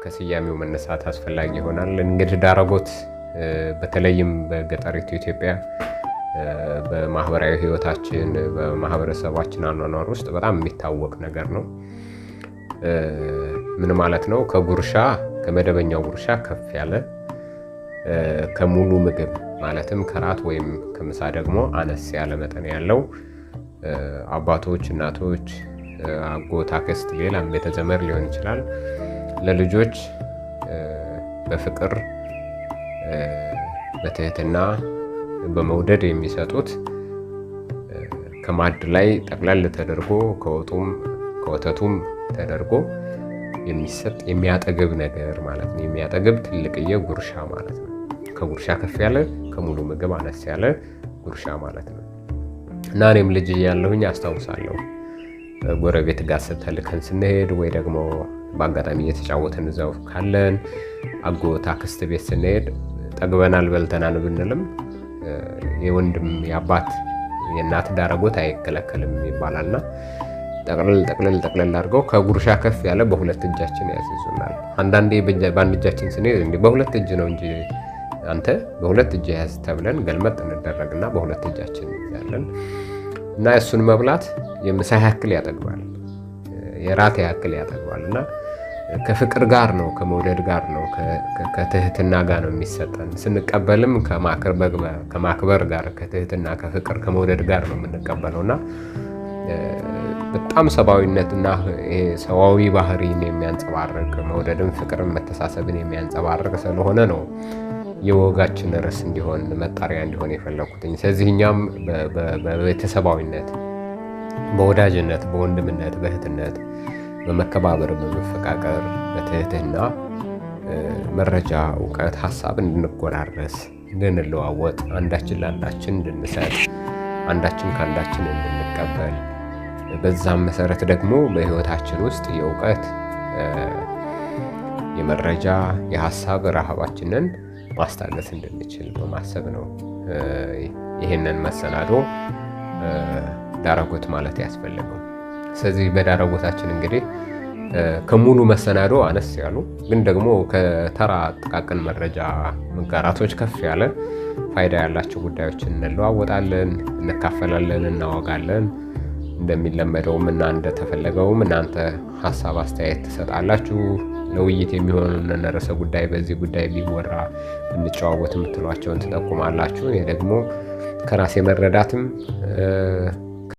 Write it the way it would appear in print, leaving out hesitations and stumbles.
ከስያሜው መነሳት አስፈላጊ ይሆናል። እንግዲህ ዳረጎት በተለይም በገጠሪቱ ኢትዮጵያ በማህበራዊ ህይወታችን በማህበረሰባችን አኗኗር ውስጥ በጣም የሚታወቅ ነገር ነው። ምን ማለት ነው? ከጉርሻ ከመደበኛው ጉርሻ ከፍ ያለ፣ ከሙሉ ምግብ ማለትም ከራት ወይም ከምሳ ደግሞ አነስ ያለ መጠን ያለው፣ አባቶች፣ እናቶች፣ አጎት፣ አክስት፣ ሌላም ቤተዘመድ ሊሆን ይችላል፣ ለልጆች በፍቅር፣ በትህትና፣ በመውደድ የሚሰጡት፣ ከማዕድ ላይ ጠቅለል ተደርጎ ከወጡም ከወተቱም ተደርጎ የሚሰጥ የሚያጠግብ ነገር ማለት ነው። የሚያጠግብ ትልቅዬ ጉርሻ ማለት ነው። ከጉርሻ ከፍ ያለ፣ ከሙሉ ምግብ አነስ ያለ ጉርሻ ማለት ነው። እና እኔም ልጅ እያለሁኝ አስታውሳለሁ። ጎረቤት ጋር ተልከን ስንሄድ ወይ ደግሞ በአጋጣሚ እየተጫወትን እዛው ካለን አጎት አክስት ቤት ስንሄድ ጠግበናል በልተናል ብንልም የወንድም፣ የአባት፣ የእናት ዳረጎት አይከለከልም ይባላልና ጠቅልል ጠቅልል ጠቅልል አድርገው ከጉርሻ ከፍ ያለ በሁለት እጃችን ያስይዙናል። አንዳንዴ በአንድ እጃችን ስንይዝ እንዲህ በሁለት እጅ ነው እንጂ አንተ በሁለት እጅ ያዝ ተብለን ገልመጥ እንደረግና በሁለት እጃችን እንይዛለን። እና እሱን መብላት የምሳ ያክል ያጠግባል፣ የራት ያክል ያጠግባል። እና ከፍቅር ጋር ነው፣ ከመውደድ ጋር ነው፣ ከትህትና ጋር ነው የሚሰጠን። ስንቀበልም ከማክበር ጋር፣ ከትህትና፣ ከፍቅር፣ ከመውደድ ጋር ነው የምንቀበለው። እና በጣም ሰብአዊነትና ሰዋዊ ባህሪን የሚያንጸባርቅ፣ መውደድን፣ ፍቅርን፣ መተሳሰብን የሚያንጸባርቅ ስለሆነ ነው የወጋችን ርዕስ እንዲሆን፣ መጣሪያ እንዲሆን የፈለኩትኝ። ስለዚህ እኛም በቤተሰባዊነት፣ በወዳጅነት፣ በወንድምነት፣ በእህትነት፣ በመከባበር፣ በመፈቃቀር፣ በትህትና መረጃ፣ እውቀት፣ ሀሳብ እንድንጎራረስ፣ እንድንለዋወጥ፣ አንዳችን ለአንዳችን እንድንሰጥ፣ አንዳችን ከአንዳችን እንድንቀበል፣ በዛም መሰረት ደግሞ በህይወታችን ውስጥ የእውቀት፣ የመረጃ፣ የሀሳብ ረሃባችንን ማስታገስ እንድንችል በማሰብ ነው ይህንን መሰናዶ ዳረጎት ማለት ያስፈለገው። ስለዚህ በዳረጎታችን እንግዲህ ከሙሉ መሰናዶ አነስ ያሉ ግን ደግሞ ከተራ ጥቃቅን መረጃ መጋራቶች ከፍ ያለ ፋይዳ ያላቸው ጉዳዮችን እንለዋወጣለን፣ እንካፈላለን፣ እናወጋለን። እንደሚለመደውም እና እንደተፈለገውም እናንተ ሀሳብ አስተያየት ትሰጣላችሁ። ለውይይት የሚሆኑን ርዕሰ ጉዳይ፣ በዚህ ጉዳይ ቢወራ ብንጨዋወት የምትሏቸውን ትጠቁማላችሁ። እኔ ደግሞ ከራሴ መረዳትም